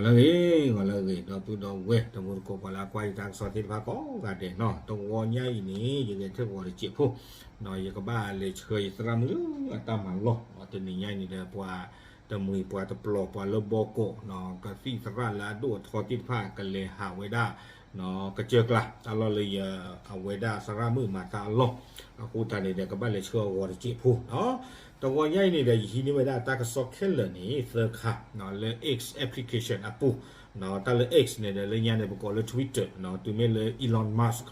ဂီၤလၢအဂ့ၤ ဂီၤလၢအဂ့ၤ ဒီပုၢ်ဒီဝဲၢ် တံၤသကိး ပှၤလၢအကွၢ်ယတၢ်ကစီၣ်သ့ၣ်တဖၣ်ကိးဂၤဒဲးနီၤ, တဂီၤညါအံၤန့ၣ် ယဂဲၤထၢၣ်ဂီၤတစဲးဖိ, ယကဘၣ်လဲၤဆှၢယသရၣ်မုၣ်လၢအတၢ်မၤလီၢ်, တနံၤညါအံၤန့ၣ်ဒီး ပှၤတမှံၤပှၤတပျီၤ ပှၤလၢဘီကီး ကသံၣ်သရၣ်လၢအဒိၣ်အထီသ့ၣ်တဖၣ် ကလဲၤဟးဝဲဒၣ် ကစၢၢ်ကျါ တၢ်လီၢ်လၢယ အဝဲဒၣ်သရၣ်မုၣ်မၤတၢ်အလီၢ်, အဃိသတးန့ၣ်ဒီး ကဘၣ်လဲၤဆှၢအဂီၤတစဲးဖိနီၤ. တဂီၤညါအံၤန့ၣ်ဒီး ယဟံးန့ၢ်ဝဲဒၣ်တၢ်ကစီၣ်ခဲလၢာ်န့ၣ် သၢခါ လၢ X application အပူၤ, တၢ်လၢ X န့ၣ်ဒီး လၢညါန့ၣ် ပကိးလၢ Twitter တုၤမ့ၢ်လၢ Elon Musk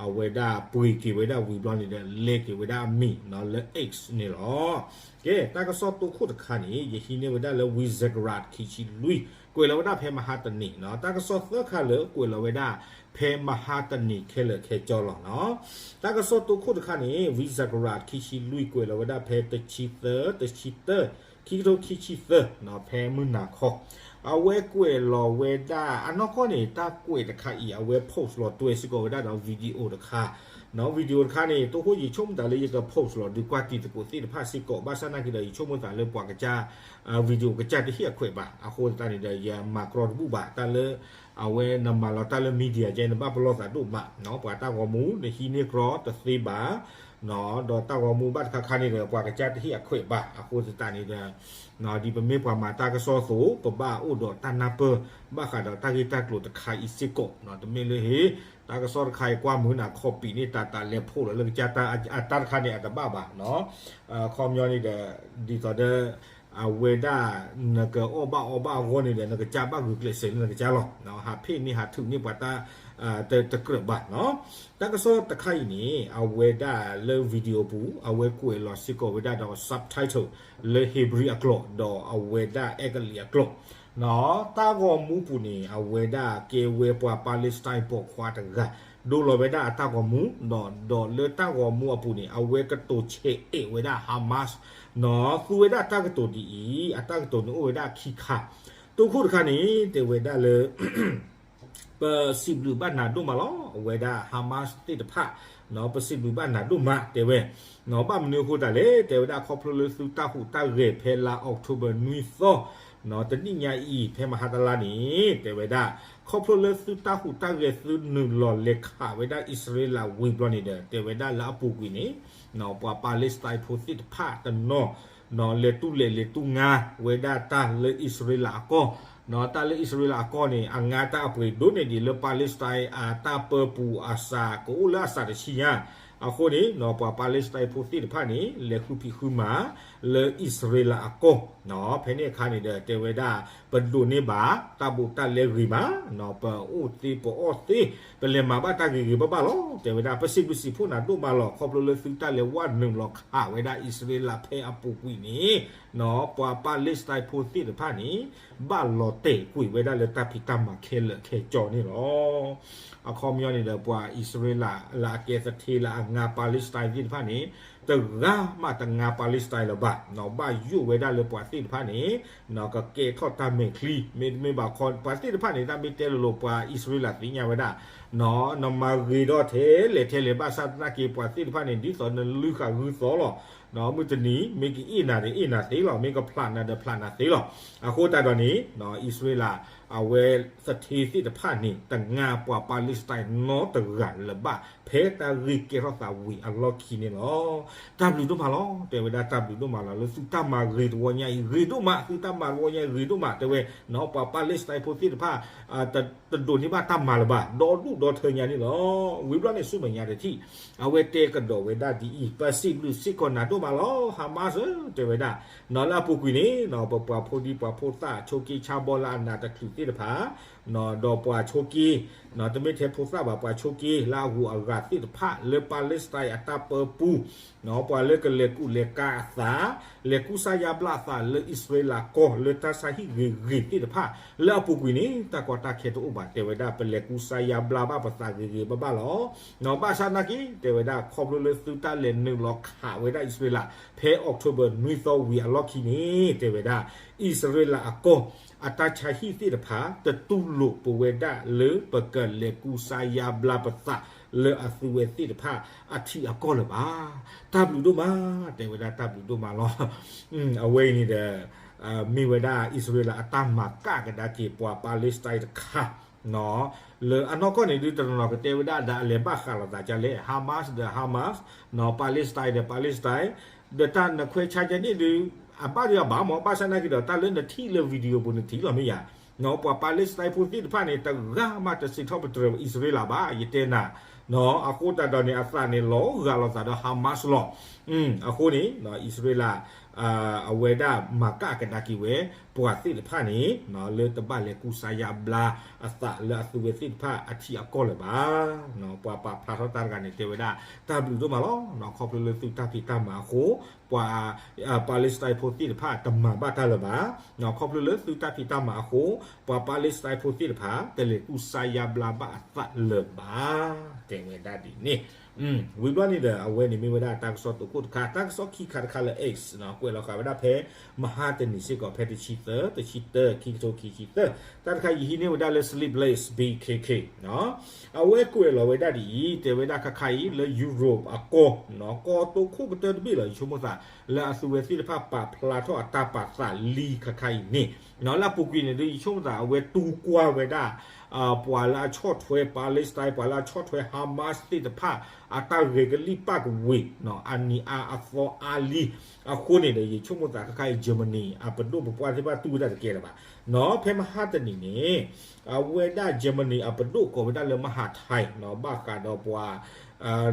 အဝဲဒၣ်ပှ့ၤက့ၤဝဲဒၣ်ဝံၤဘျီန့ၣ်ဒီး လဲက့ၤဝဲဒၣ်အမံၤလၢ X န့ၣ်လီၤ. ကဲ တၢ်ကစီၣ်တိခိၣ်တခါန့ၣ် ယဟံးန့ၢ်ဝဲဒၣ်လၢ Visegrad ခံဆံလွံၢ် ကွဲးလီၤဝဲဒၣ်ဖဲမဟါတနံၤနီၤ, တၢ်ကစီၣ်သၢခါလၢကွဲးလီၤဝဲဒၣ် ဖဲမဟါတနံၤခဲလၢာ်ခဲဆ့လီၤနီၤ. တၢ်ကစီၣ်တိခိၣ်တခါန့ၣ် Visegrad ခံဆံလွံၢ် ကွဲးလီၤဝဲဒၣ်ဖဲတဆံသၢ တဆံတၢ ခံကထိခံဆံသၢ ဖဲမုၢ်နၤခီ အဝဲကွဲးလီၤဝဲဒၣ် အနီၢ်ကီၢ်န့ၣ် တၢ်ကွဲးတခါအံၤ အဝဲ post လီၤတွဲစ့ၢ်ကီးဝဲဒၣ်ဒီး video တခါ video တခါန့ၣ် တိခိၣ်ယဆိကမိၣ်သးလၢယက post လီၤ ဒုးကွၢ်တံၤသကိးသ့ၣ်တဖၣ်စ့ၢ်ကီး, ဘၣ်ဆၣ်နာ်က့ဒီး ယဆိကမိၣ်သးလၢပှၤကစၢ် video ကစၢ်တဟ့ၣ်အခွဲးဘၣ်, အဃိသတးန့ၣ်ဒီး ယမၤကြီတဘူၣ်ဘၣ်, တၢ်လၢ အဝဲနမၤလီၤတၢ်လၢ media ကဲ နဘၣ်ပလီၢ်သးဒိၣ်မးနီၤ, ပှၤတၢ်ဂီၤမူ နဟံးန့ၢ်ကြီတသ့ဘၣ် ဒီးတၢ်ဂီၤမူဘၣ်တခါခါန့ၣ်ဒီး ပှၤကစၢ်တဟ့ၣ်အခွဲးဘၣ်, အဃိသတးန့ၣ်ဒီး ဒ်ပမ့ၢ်ပှၤမၤတၢ်ကစီၣ်အသိး ပဘၣ်အိၣ်ဒီးတၢ်နၢ်ပၢၢ် ဘၣ်ဃးဒီးတၢ်ဂ့ၢ်တၢ်ကျိၤတခါအံၤစ့ၢ်ကီး, တမ့ၢ်လၢဟ့ၣ် တၢ်ကစီၣ်တခါအံၤကွၢ်မုာ်နၤ copy န့ၣ် တၢ်တၢ်လဲၤဖီၣ်လီၤလၢကစၢ်တၢ် အတၢ်တခါန့ၣ် အတဘၣ်ဘၣ်နီၤ, အခီပညီန့ၣ်ဒီး ဒ်သိးဒီး အဝဲဒၣ် နကအီၣ်ဘၣ်အီဘၣ်အဂီၢ်န့ၣ်ဒီး နကစၢ်ဘၣ်ဂုာ်ကျဲးစၢးလၢနကစၢ်လီၤ, ဟးဖ့ၣ်န့ၢ်ဟးထုးန့ၢ်ပှၤတၢ် တကြၢးဘၣ်နီၤ. တၢ်ကစီၣ်တခါအံၤန့ၣ် အဝဲဒၣ်လၢ video ပူၤ အဝဲကွဲးလီၤစ့ၢ်ကီးဝဲဒၣ်ဒီး subtitle လၢ Hebrew အကျိာ် ဒီးအဝဲဒၣ်အဲကလံးအကျိာ် တၢ်ဂီၤမူပူၤန့ၣ် အဝဲဒၣ်ကဲဝဲပှၤ Palestine ပိာ်ခွါတဂၤ ဒိလီၤဝဲဒၣ်အတၢ်ဂီၤမူ, ဒီးလၢတၢ်ဂီၤမူအပူၤန့ၣ် အဝဲကတိၤဆဲးအဲးဝဲဒၣ် Hamas နီၤ, သူဝဲဒၣ်တၢ်ကတိၤဒ်အံၤ, အတၢ်ကတိၤန့ၣ်အိၣ်ဝဲဒၣ်ခံခါ, တိခိၣ်တခါန့ၣ် တဲဝဲဒၣ်လၢ ပစံးဘျုးဘၣ်နၤဒိၣ်မးလီၤ, အဝဲဒၣ် Hamas သ့ၣ်တဖၣ် ပစံးဘျုးဘၣ်နၤဒိၣ်မး တဲဝဲ, ဘၣ်မနုၤအဃိသတးလဲၣ် တဲဝဲဒၣ်ခီဖျိလၢသုတၢ်ဟူးတၢ်ဂဲၤဖဲလါ October နွံသီ တနံၣ်ညါအံၤ ဖဲမဟါတလါန့ၣ် တဲဝဲဒၣ် ခီဖျိလၢသုတၢ်ဟူးတၢ်ဂဲၤသုနုာ်လီၤလဲၤခးဝဲဒၣ်အံၣ်စရ့လးဝံၤဘျီန့ၣ်ဒီး တဲဝဲဒၣ်လၢအပူၤကွံာ်န့ၣ် ပှၤ Palestine ဖိသ့ၣ်တဖၣ်တနီၤ လဲၤတူၢ်လဲၤလဲၤတူၢ်ငါဝဲဒၣ်တၢ်လၢအံၣ်စရ့လးအကီၢ်, တၢ်လၢအံၣ်စရ့လးအကီၢ်န့ၣ် အငါတၢ်အပှ့ၤဒိၣ်န့ၢ်ဒံးလၢ Palestine အတၢ်ပၢပူၤအစှၤကအိၣ်လၢအစှၤတဆံညါ, အဃိန့ၣ် ပှၤ Palestine ဖိသ့ၣ်တဖၣ်န့ၣ် လဲၤဃုဖံးဃုမၤ လၢအံၣ်စရ့လးအကီၢ်, ဖဲန့ၣ်အခါန့ၣ်ဒီး တဲဝဲဒၣ် ပဒိးန့ၢ်ဘၣ် တၢ်ဘူးတၢ်လဲဂ့ၤမး, ပအိၣ်သ့ပအီၣ်သ့ ပလဲၤမၤဘၣ်တၢ်ဂ့ၤဂ့ၤဘၣ်ဘၣ်လီၤ, တဲဝဲဒၣ် ပစံးဘျုးစံးဖှိၣ်နၤဒိၣ်မးလီၤ, ခီဖျိလၢသုတၢ်လဲၤဝဲနုာ်လီၤခးဝဲဒၣ်အံၣ်စရ့လးဖဲအပူၤကွံာ်န့ၣ် ပှၤ Palestine ဖိသ့ၣ်တဖၣ်န့ၣ် ဘၣ်လီၤတဲာ်ကွံာ်ဝဲဒၣ်လၢတၢ်ဖံးတၢ်မၤခဲလၢာ်ခဲဆ့န့ၣ်လီၤ. အခီပညီန့ၣ်ဒီး ပှၤအံၣ်စရ့လးလၢအကဲသထ့လၢအငါ Palestine သ့ၣ်တဖၣ်န့ၣ် တဂၤမးတငါ Palestine လၢၤဘၣ်, ဘၣ်ယိၣ်ဝဲဒၣ်လၢပှၤသ့ၣ်တဖၣ်န့ၣ် ကကဲထီၣ်တၢ်မဲာ်ချံ, မ့တမ့ၢ်ဘၣ်ခီ ပှၤသ့ၣ်တဖၣ်န့ၣ် တၢ်မ့ၢ်တဲလိၤလိၤ ပှၤအံၣ်စရ့လးသ့ၣ်ညါဝဲဒၣ် နမၤဂ့ၤဒီးထဲလဲၣ်ထဲလဲၣ် ဘၣ်ဆၣ်သနာ်က့ ပှၤသ့ၣ်တဖၣ်န့ၣ် ဒ်သိးနလုၢ်ဃာ်ဂုၢ်သီလီၤ, မုၢ်တနံၤ မ့ၢ်ကအ့ၣ်နၤဒီးအ့ၣ်နၤသ့လီၤ, မ့ၢ်ကဖျးနၤဒီးဖျးနၤသ့လီၤ. အဃိသတးဒီးန့ၣ် အံၣ်စရ့လး အဝဲသထ့သ့ၣ်တဖၣ်န့ၣ် တငါပှၤ Palestine နီတဂၤလၢၤဘၣ် ဖဲတၢ်ဂ့ၢ်ကဲထီၣ်သးဝံၤအလီၢ်ခံန့ၣ်လီၤ. တၢ်ဘျုးဒိၣ်မးလီၤ, တဲဝဲဒၣ်တၢ်ဘျုးဒိၣ်မးလီၤ လၢသုတၢ်မၤဂ့ၤတဝီညါအံၤ ဂ့ၤဒိၣ်မး, သုတၢ်မၤတဝီညါအံၤ ဂ့ၤဒိၣ်မး တဲဝဲ, ပှၤ Palestine ဖိသ့ၣ်တဖၣ် တဒိးန့ၢ်ဘၣ်တၢ်မၤလၢၤဘၣ် ဒီဒူၣ်ဒီထၢညါန့ၣ်လီၤ. ဝံၤဘျီန့ၣ်ဆူမဲာ်ညါတထံၣ် အဝဲတဲကဒီးဝဲဒၣ်ဒ်အံၤ, ပစံးဘျုးစ့ၢ်ကီးနၤဒိၣ်မးလီၤ Hamas ဧၢ တဲဝဲဒၣ်, လၢအပူၤကွံာ်န့ၣ် ပပှၤဖိဒံပှၤဖိသၣ်ဆိးက့ဆါဘီလၢအနးတချုးသ့ၣ်တဖၣ် ဒီးပှၤဆိးက့ တမ့ၢ်ထဲဖိသၣ်ဘၣ် ပှၤဆိးက့လၢအဂုၤအဂၤသ့ၣ်တဖၣ် လၢ Palestine အတၢ်ပၢပူၤ ပှၤလၢကလဲၤကူးလဲၤကၤအသး လဲၤကူစါယါဘျါအသးလၢအံၣ်စရ့လးကီၢ် လၢတၢ်ဆါဟံၣ်ဂ့ၤဂ့ၤသ့ၣ်တဖၣ် လၢအပူၤကွံာ်န့ၣ် တၢ်ကီတၢ်ခဲတအိၣ်ဘၣ် တဲဝဲဒၣ် ပလဲၤကူစါယါဘျါဘၣ်ပသးဂ့ၤဂ့ၤဘၣ်ဘၣ်လီၤ. ဘၣ်ဆၣ်သနာ်က့ တဲဝဲဒၣ် ခီဖျိလၢသုတၢ်လဲၤနုာ်လီၤခးဝဲဒၣ်အံၣ်စရ့လး ဖဲ October နွံသီဝံၤအလီၢ်ခံန့ၣ် တဲဝဲဒၣ် အံၣ်စရ့လးအကီၢ် အတၢ်ဆါဟံၣ်သ့ၣ်တဖၣ် တတူၢ်လိာ်ပဝဲဒၣ်လၢပကလဲၤကူစါယါဘျါပသး လၢအသုဝဲသ့ၣ်တဖၣ်အထံအကီၢ်လၢၤဘၣ်. တၢ်ဘျုးဒိၣ်မး, တဲဝဲဒၣ်တၢ်ဘျုးဒိၣ်မးလီၤ. အဝဲအံၤန့ၣ်ဒီး မ့ၢ်ဝဲဒၣ်အံၣ်စရ့လးအတၢ်မၤကၣ်ကဒါက့ၤပှၤ Palestine တခါ လၢအနီၢ်ကီၢ်န့ၣ်ဒုး တနီၤနီၤကတဲဝဲဒၣ်ဒီးအလဲၤဘၣ်ဃးလိာ်သးဒ်လဲၣ် Hamas ဒီး Hamas, Palestine ဒီး Palestine, ဒီးတၢ်နခွဲးဆါကဲန့ၣ်ဒုး အဘၣ်ဒုးအဘၣ်မး ဘၣ်ဆၣ်နာ်က့ဒီး တၢ်လၢနထံၣ်လၢ video ပူၤနထံၣ်လီၤမ့ၢ်ယၤ, ပှၤ Palestine ဖိသ့ၣ်တဖၣ်န့ၣ် တဂၤမးတစံးထီၣ်ပတြၢၤအံၣ်စရ့လးဘၣ် ယတဲနၤ, အဃိသတးဒီးန့ၣ် အသးန့ၣ်လီၤဂာ်လိာ်သးဒီး Hamas လီၤ. အဃိန့ၣ် အံၣ်စရ့လး အဝဲဒၣ်မၤကၣ်ကဒါက့ၤဝဲ ပှၤသ့ၣ်တဖၣ်န့ၣ် လၢတဘၣ်လဲၤကူစါယါဘျါအသးလၢအသုဝဲသ့ၣ်တဖၣ်အထံအကီၢ်လၢၤဘၣ်. ပှၤပာ်ဖျါထီၣ်တၢ်တဂၤန့ၣ် တဲဝဲဒၣ် တၢ်ဘျုးဒိၣ်မးလီၤ. ခီဖျိလၢသုတၢ်ဖံးတၢ်မၤအဃိ ပှၤ Palestine ဖိသ့ၣ်တဖၣ်တမၤဘၣ်တၢ်လၢၤဘၣ်. ခီဖျိလၢသုတၢ်ဖံးတၢ်မၤအဃိ ပှၤ Palestine ဖိသ့ၣ်တဖၣ် တလဲၤကူစါယါဘျါဘၣ်အသးလၢၤဘၣ် တဲဝဲဒၣ်ဒ်န့ၣ်. ဝံၤဘျီန့ၣ်ဒီး အဝဲန့ၣ်မ့ၢ်ဝဲဒၣ်တၢ်ကစီၣ်တိခိၣ်တခါ, တၢ်ကစီၣ်ခံခါတခါလၢ X ကွဲးလီၤဃာ်ဝဲဒၣ်ဖဲ မဟါတနံၤစ့ၢ်ကီး ဖဲတဆံသၢ, တဆံတၢ, ခံကထိခံဆံသၢ, တၢ်တခါယဟံးန့ၢ်ဝဲဒၣ်လၢ Sleepless B K K အဝဲကွဲးလီၤဝဲဒၣ်ဒ်အံၤ, တဲဝဲဒၣ်ခါခါအံၤ လၢ Europe အကီၢ် ကီၢ်တိခိၣ်ကတၢၢ်တဘ့ၣ်လီၤ ယဆိကမိၣ်သး လၢအသုဝဲသ့ၣ်တဖၣ်ပာ်ဖျါထီၣ်အတၢ်ပာ်သးလံခါခါအံၤန့ၣ်, လၢအပူၤကွံာ်န့ၣ်ဒုး ယဆိကမိၣ်သး အဝဲတူၢ်ကွၢ်ဝဲဒၣ် ပှၤလၢအဆီၣ်ထွဲ Palestine ပှၤလၢအဆီၣ်ထွဲ Hamas သ့ၣ်တဖၣ် အတၢ်ဂဲၤကလံၣ်ပၣ်ကဝ့ၤ အနံၤအါအသီအါလံ, အဃိန့ၣ်ဒီး ယဆိကမိၣ်သးခါခါအံၤ Germany အပဒိၣ်ပပှၢ်သ့ၣ်တဖၣ်တူၢ်ဝဲဒၣ်တကဲလၢၤဘၣ်. ဖဲမဟါတနံၤန့ၣ် အဝဲဒၣ် Germany အပဒိၣ်ကိးဝဲဒၣ်လၢ မဟါထဲ ဘၣ်ဃးဒီးပှၤ နီၣ်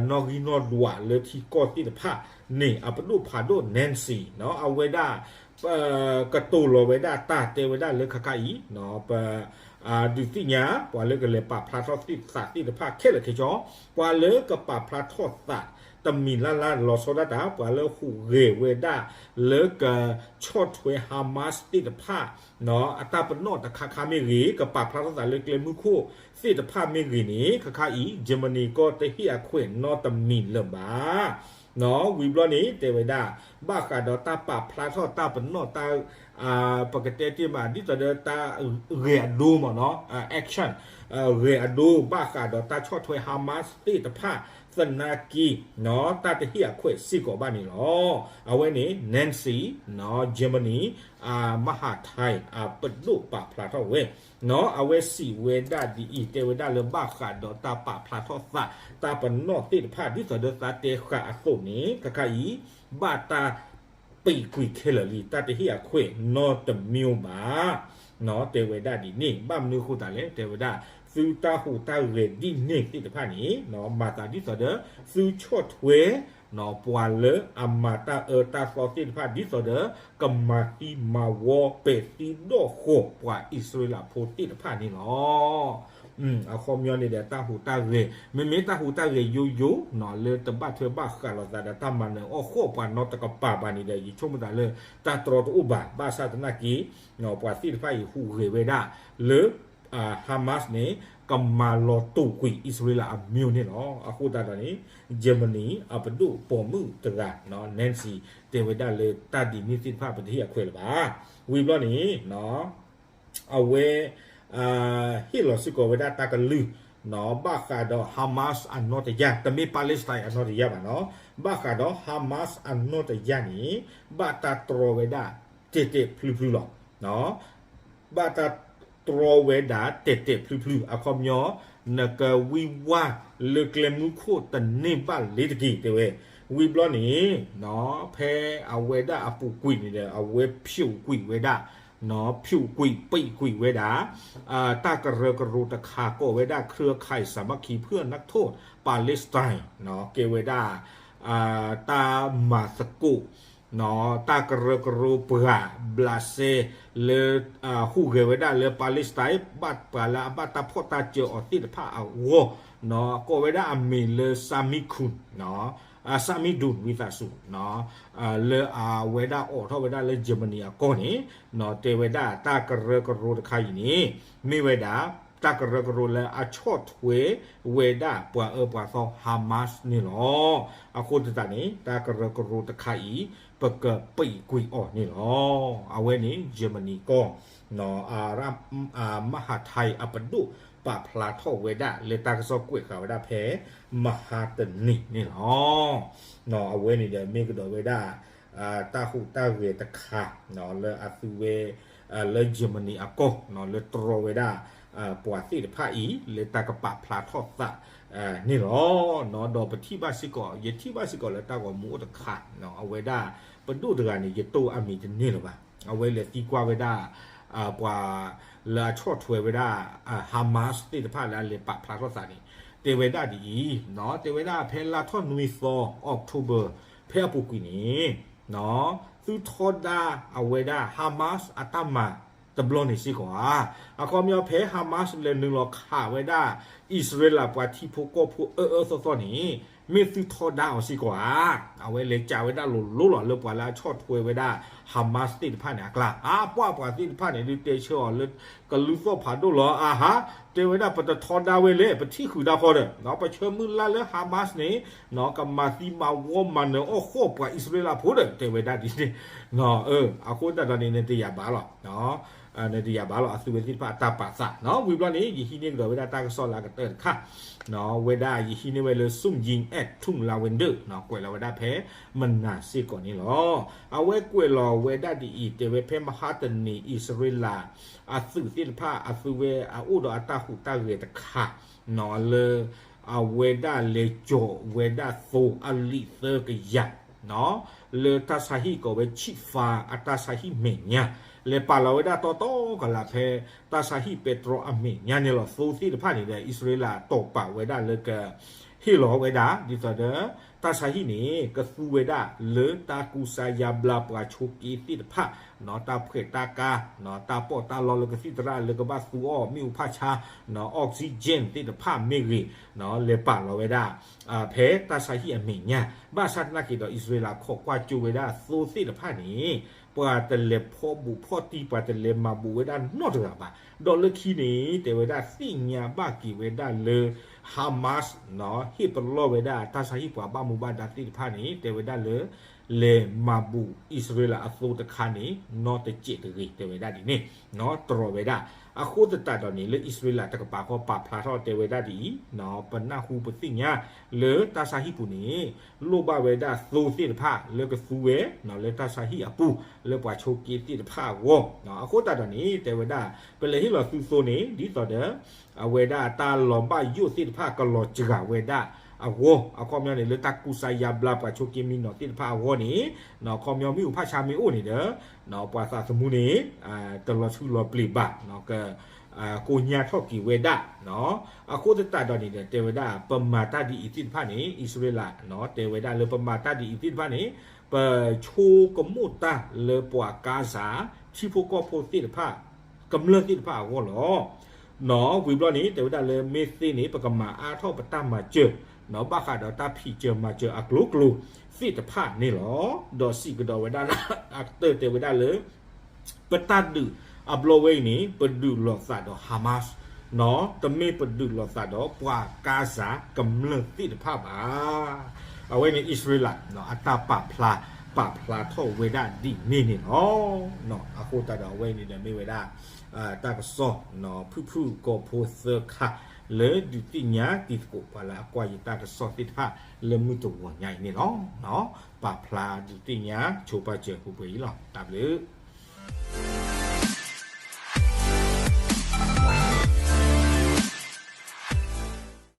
ဂံၢ်နီၣ်ဒွးလၢထံကီၢ်သ့ၣ်တဖၣ်န့ၣ် အပဒိၣ်ဖးဒိၣ် Nancy အဝဲဒၣ် ကတိၤလီၤဝဲဒၣ်တၢ်တဲဝဲဒၣ်လၢခါခါအံၤ ပ ဒုးသ့ၣ်ညါ ပှၤလၢကလဲၤပာ်ဖျါထီၣ်သ့ၣ်သးသ့ၣ်တဖၣ်ခဲလၢာ်ခဲဆ့, ပှၤလၢကပာ်ဖျါထီၣ်သး တမံၤလၢ်လၢ်လီၤဆီဒၣ်တၢ် ပှၤလၢဟူးဂဲၤဝဲဒၣ် လၢကဆီၣ်ထွဲ Hamas သ့ၣ်တဖၣ် အတၢ်ပနီၣ်တခါခါမ့ၢ်ဂ့ၤ, ကပာ်ဖျါထီၣ်သးလၢကျဲမုၢ်ခိၣ်သ့ၣ်တဖၣ်မ့ၢ်ဂ့ၤန့ၣ် ခါခါအံၤ Germany ကီၢ်တဟ့ၣ်အခွဲးနီတမံၤလၢၤဘၣ်. ဝံၤဘျီန့ၣ် တဲဝဲဒၣ် ဘၣ်ဃးဒီးတၢ်ပာ်ဖျါထီၣ်တၢ်ပနီၣ်တၢ် ပကတဲတ့ၢ်မး ဒ်သိးဒီးတၢ်ဂဲၤအဒိမ့ၢ်နီၤ action ဂဲၤအဒိ ဘၣ်ဃးဒီးတၢ်ဆီၣ်ထွဲ Hamas သ့ၣ်တဖၣ် သနာ်က့ တၢ်တဟ့ၣ်အခွဲးစ့ၢ်ကီးဘၣ်န့ၣ်လီၤ. အဝဲန့ၣ် Nancy Germany မဟါထဲ အပဒိၣ်ပာ်ဖျါထီၣ်ဝဲ အဝဲစံးဝဲဒၣ်ဒ်အံၤ တဲဝဲဒၣ်လၢဘၣ်ဃးဒီးတၢ်ပာ်ဖျါထီၣ်သး တၢ်ပနီၣ်သ့ၣ်တဖၣ် ဒ်သိးဒီးသးတဲဃာ်အသိးန့ၣ် ခါခါအံၤ ဘၣ်တၢ်ပံးကွံာ်ခဲလၢာ်လံ တၢ်တဟ့ၣ်အခွဲးနီတမံၤဘၣ် တဲဝဲဒၣ်ဒ်န့ၣ် ဘၣ်မနုၤအဃိသတးလဲၣ် တဲဝဲဒၣ် သုတၢ်ဟူးတၢ်ဂဲၤဒ်န့ၣ်သ့ၣ်တဖၣ်န့ၣ် မၤသးဒ်သိးဒီး သုဆီၣ်ထွဲ ပှၤလၢအမၤတၢ်အၢတၢ်သီသ့ၣ်တဖၣ် ဒ်သိးဒီး ကမၤသံမၤဝီပဲာ်သံဒီၣ်ဃီၤ ပှၤအံၣ်စရ့လးဖိသ့ၣ်တဖၣ်န့ၣ်လီၤ. အခီပညီန့ၣ်ဒီး တၢ်ဟူးတၢ်ဂဲၤ မ့မ့ၢ်တၢ်ဟူးတၢ်ဂဲၤယိယိ လၢတဘၣ်ထွဲဘၣ်ဃးလိာ်သးဒီးတၢ်မၤနၢၤအီၣ်ဃီၣ်ပှၤနီတကပၤဘၣ်န့ၣ်ဒီး ယဆိကမိၣ်သးလၢ တၢ်တြီတအိၣ်ဘၣ် ဘၣ်ဆၣ်သနာ်က့ ပှၤသ့ၣ်တဖၣ်အံၤဟူးဂဲၤဝဲဒၣ်လၢ Hamas န့ၣ် ကမၤလီၤတူာ်ကွံာ်အံၣ်စရ့လးအမျိုးန့ၣ်လီၤ. အဃိသတးဒီးန့ၣ် Germany အပဒိၣ်ပိာ်မုၣ်တဂၤ Nancy တဲဝဲဒၣ်လၢတၢ်ဒ်န့ၣ်သ့ၣ်တဖၣ် ပတဟ့ၣ်အခွဲးလၢၤဘၣ်. ဝံၤဘျီန့ၣ် အဝဲ ဟ့ၣ်လီၤစ့ၢ်ကီးဝဲဒၣ်တၢ်ကလုၢ် ဘၣ်ဃးဒီး Hamas အနီၢ်တယၢ် တမ့ၢ် Palestine အနီၢ်တယၢ်ဘၣ်နီၤ ဘၣ်ဃးဒီး Hamas အနီၢ်တယၢ်န့ၣ် ဘၣ်တၢ်တြီဝဲဒၣ်တဲာ်တဲာ်ဖျုဖျုလီၤ. ဘၣ်တၢ်တြီဝဲဒၣ်တဲာ်တဲာ်ဖျုဖျု အခီပညီ နကဝံဝါလၢကျဲမုၢ်ခိၣ်တန့ၢ်ဘၣ်လ့ၤတက့ၢ် တဲဝဲ. ဝံၤဘျီန့ၣ် ဖဲအဝဲဒၣ်အပူၤကွံာ်န့ၣ်ဒီး အဝဲဖျိးကွံာ်ဝဲဒၣ် ဖျိးကွံာ်ပံးကွံာ်ဝဲဒၣ် တၢ်ကရၢကရိတခါ ကိးဝဲဒၣ် เครือข่ายสามัคคีเพื่อนักโทษ Palestine ကဲဝဲဒၣ် တၢ်မၤသကိး တၢ်ကရၢကရိပှၤဘျးစဲ လၢ ဟူးဂဲၤဝဲဒၣ်လၢ Palestine ဘၣ်ပှၤလၢအဘၣ်တၢ်ဖှီၣ်တၢ်စၢၤအီၤသ့ၣ်တဖၣ်အဂီၢ် ကိးဝဲဒၣ်အမံၤလၢ Sami Kun, Sami Dun ဝံသးစူၤ လၢအဝဲဒၣ်အိးထီၣ်ဝဲဒၣ်လၢ Germany အကီၢ်န့ၣ် တဲဝဲဒၣ်တၢ်ကရၢကရိတခါအံၤန့ၣ် မ့ၢ်ဝဲဒၣ် တၢ်ကရၢကရိလၢအဆီၣ်ထွဲဝဲဒၣ်ပှၤအၢပှၤသီ Hamas န့ၣ်လီၤ. အဃိသတးန့ၣ် တၢ်ကရၢကရိတခါအံၤ ပကပံးကွံာ်အီၤန့ၣ်လီၤ. အဝဲန့ၣ် Germany ကီၢ် မဟါထဲ အပဒိၣ်ပာ်ဖျါထီၣ်ဝဲဒၣ်လၢတၢ်ကစီၣ်ကွဲးဃာ်ဝဲဒၣ်ဖဲ မဟါတနံၤန့ၣ်လီၤ. အဝဲန့ၣ်ဒီးမ့ၢ်ကဒီးဝဲဒၣ် တၢ်ဟူးတၢ်ဂဲၤတခါ လၢအသုဝဲ လၢ Germany အကီၢ် လၢတြီဝဲဒၣ် ပှၤသ့ၣ်တဖၣ်အံၤ လၢတၢ်ကပာ်ဖျါထီၣ်သးန့ၣ်လီၤ. ဒီးပထံၣ်ဘၣ်စ့ၢ်ကီး ယထံၣ်ဘၣ်စ့ၢ်ကီးလၢတၢ်ဂီၤမူအိၣ်တခါ အဝဲဒၣ် ပဒိၣ်တဂၤန့ၣ် ယတိၢ်အမံၤတန့ၢ်လၢၤဘၣ်. အဝဲလဲၤသံကွၢ်ဝဲဒၣ် ပှၤ လၢအဆီၣ်ထွဲဝဲဒၣ် Hamas သ့ၣ်တဖၣ်လၢအလဲၤပာ်ဖျါထီၣ်သးန့ၣ် တဲဝဲဒၣ်ဒ်အံၤ, တဲဝဲဒၣ်ဖဲလါထီၣ်နွံသီ October ဖဲအပူၤကွံာ်န့ၣ် သုထီဒါအဝဲဒၣ် Hamas အတၢ်မၤတဘျီန့ၣ်စ့ၢ်ကီးဧါ. အခီပညီဖဲ Hamas လဲၤနုာ်လီၤခးဝဲဒၣ် အံၣ်စရ့လးပှၤထံဖိကီၢ်ဖိအၢအၢသီသီန့ၣ် မ့ၢ်သုထီဒါအီၤစ့ၢ်ကီးဧါ. အဝဲလဲၤကးဝဲဒၣ်လိၤလိၤလီၤ လၢပှၤလၢအဆီၣ်ထွဲဝဲဒၣ် Hamas သ့ၣ်တဖၣ်န့ၣ်အကျါ အါပှၢ်ပှၤသ့ၣ်တဖၣ်န့ၣ် ဒုးတဲဆၢအီၤလၢ ကလုၢ်သီၣ်ဖးဒိၣ်လီၤ အဟါ, တဲဝဲဒၣ်ပတထီဒါဝဲလဲၣ် ပထံၣ်ဃုာ်ဒၣ်ဖီဒီး ပဆၢမုၢ်လၢ်လၢ Hamas န့ၣ် ကမၤသံမၤဝီမၤနၢၤအီၣ်ဃီၣ်ပှၤအံၣ်စရ့လးဖိဒီး တဲဝဲဒၣ်ဒ်န့ၣ်. အဃိသတးဒီးန့ၣ် နတယာ်ဘၣ်လီၤ နတယာ်ဘၣ်လီၤ အသုဝဲသ့ၣ်တဖၣ်အတၢ်ပာ်သးနီၤ. ဝံၤဘျီန့ၣ် ယဟံးန့ၢ်ကဒီးဝဲဒၣ်တၢ်ကစီၣ်လၢအကတၢၢ်တခါ ဝဲဒၣ်ယဟံးန့ၢ်ဝဲလၢ Sum Jin at Tung Lavender ကွဲးလီၤဝဲဒၣ်ဖဲမနၤစ့ၢ်ကီးန့ၣ်လီၤ. အဝဲကွဲးလီၤဝဲဒၣ်ဒ်အံၤ တဲဝဲဖဲမဟါတနံၤ အံၣ်စရ့လး အသုးသ့ၣ်တဖၣ် အသုဝဲအအိၣ်ဒီးအတၢ်ဟူးတၢ်ဂဲၤတခါ လၢ အဝဲဒၣ်လဲၤကၠီၤဝဲဒၣ်သိအလံာ်သၢကယၤ လၢတၢ်ဆါဟံၣ်ကိးဝဲ ဆံၣ်ဖါ အတၢ်ဆါဟံၣ်မဲာ်ညါ လဲၤပာ်လီၤဝဲဒၣ်တီတီကလာ်ဖဲ တၢ်ဆါဟံၣ်ပဲတြီအမဲာ်ညါန့ၣ်လီၤ. သိသ့ၣ်တဖၣ်န့ၣ်ဒီး အံၣ်စရ့လးတီၢ်ပာ်ဝဲဒၣ်လၢက ဟ့ၣ်လီၤဝဲဒၣ် ဒ်သိးဒီး တၢ်ဆါဟံၣ်န့ၣ် ကသူဝဲဒၣ်လၢတၢ်ကူစါယါဘျါပှၤဆိးက့သ့ၣ်တဖၣ် တၢ်ဖှဲးတၢ်ကါ တၢ်ပီးတၢ်လီလၢကသံၣ်သရၣ်လၢကဘၣ်သူအီၤ မ့ၣ်အူဖးဆါ oxygen သ့ၣ်တဖၣ်မ့ၢ်ဂ့ၤ လဲၤပာ်လီၤဝဲဒၣ် ဖဲတၢ်ဆါဟံၣ်အမဲာ်ညါ ဘၣ်ဆၣ်သနာ်က့ဒီး အံၣ်စရ့လးခိးကွၢ်ကၠိဝဲဒၣ်သိသ့ၣ်တဖၣ်န့ၣ် ပှၤတလဲၤဖီၣ်ဘူးဖီၣ်တံၢ် ပှၤတလဲၤမၤဘူးဝဲဒၣ်နီတဂၤဘၣ်. ဒီးလၢခံန့ၣ် တဲဝဲဒၣ်သ့ၣ်ညါဘၣ်က့ၤဝဲဒၣ်လၢ Hamas ဟ့ၣ်ပလီၢ်ဝဲဒၣ်တၢ်ဆါဟံၣ်ပှၤဘၣ်မူဘၣ်ဒါသ့ၣ်တဖၣ်န့ၣ် တဲဝဲဒၣ်လၢ လဲၤမၤဘူးအံၣ်စရ့လးအသိတခါန့ၣ် နီတစဲးတဂ့ၤ တဲဝဲဒၣ်ဒ်န့ၣ် တြီဝဲဒၣ်. အဃိသတးဒီးန့ၣ် လၢအံၣ်စရ့လးတကပၤဃီပာ်ဖျါထီၣ်တဲဝဲဒၣ်ဒ်အံၤ ပနၢ်ဟူပသ့ၣ်ညါလၢတၢ်ဆါဟံၣ်ပူၤန့ၣ် လိၣ်ဘၣ်ဝဲဒၣ်သိသ့ၣ်တဖၣ်လၢကသူဝဲ လၢတၢ်ဆါဟံၣ်အပူၤ လၢပှၤဆိးက့သ့ၣ်တဖၣ်အဂီၢ်. အဃိသတးဒီးန့ၣ် တဲဝဲဒၣ် ပလဲၤဟ့ၣ်လီၤသုသိန့ၣ် ဒ်သိးဒီး အဝဲဒၣ်တၢ်လီၤဘၣ်ယိၣ်သ့ၣ်တဖၣ်ကလီၤစှၤဝဲဒၣ်အဂီၢ် အခီပညီန့ၣ် လၢတၢ်ကူစါယါဘျါပှၤဆိးက့မံနီၤသ့ၣ်တဖၣ်အဂီၢ်န့ၣ် အခီပညီမ့ၣ်အူဖးဆါမ့ၢ်အိၣ်န့ၣ်ဒီး ပှၤသးသမူန့ၣ် တလီၤဆူလီၤပျံၤဘၣ် ကကိညါထီၣ်က့ၤဝဲဒၣ်. အဃိသတးဒီးန့ၣ်ဒီး တဲဝဲဒၣ် ပမၤတၢ်ဒ်အံၤသ့ၣ်တဖၣ်န့ၣ် အံၣ်စရ့လး တဲဝဲဒၣ်လၢပမၤတၢ်ဒ်အံၤသ့ၣ်တဖၣ်န့ၣ် ပဆိကမိၣ်တၢ်လၢပှၤကါစၤ ထံဖိကီၢ်ဖိသ့ၣ်တဖၣ် ကမျၢၢ်သ့ၣ်တဖၣ်အဂီၢ်လီၤ. နီၤ ဝံၤဘျီန့ၣ် တဲဝဲဒၣ်လၢမ့ၢ်သ့န့ၣ် ပကမၤအါထီၣ်ပတၢ်မၤစၢၤ နီၤ ဘၣ်ဃးဒီးတၢ်ဖံးစၢၤမၤစၢၤအကျိၤကျိၤသ့ၣ်တဖၣ်န့ၣ်လီၤ. ဒီးစံးကဒီးဝဲဒၣ်လၢ အကတၢၢ်တဲဝဲဒၣ်လၢ ပတၢ်ဒုးအဘျီဝဲအံၤန့ၣ် ပဒုးလိာ်သးဒီး Hamas နီၤ တမ့ၢ်ပဒုးလိာ်သးဒီးပှၤကါစၤကမျၢၢ်သ့ၣ်တဖၣ်ဘၣ်. အဝဲန့ၣ်အံၣ်စရ့လး အတၢ်ပာ်ဖျါ ပာ်ဖျါထီၣ်ဝဲဒၣ်ဒ်န့ၣ်န့ၣ်လီၤ. အဃိသတးဒီးအဝဲန့ၣ်ဒီးမ့ၢ်ဝဲဒၣ် တၢ်ကစီၣ် ဖုၣ်ဖုၣ်ကိာ်ဖိသၢခါ လၢဒုးသ့ၣ်ညါတံၤသကိး ပှၤလၢအကွၢ်ယတၢ်ကစီၣ်သ့ၣ်တဖၣ် လၢမုၢ်တဂီၤညါအံၤန့ၣ်လီၤ. ပာ်ဖျါဒုးသ့ၣ်ညါ ဆိပာ်စၢၤပှဲၤပှဲၤအံၤလီၤ. တၢ်ဘျုး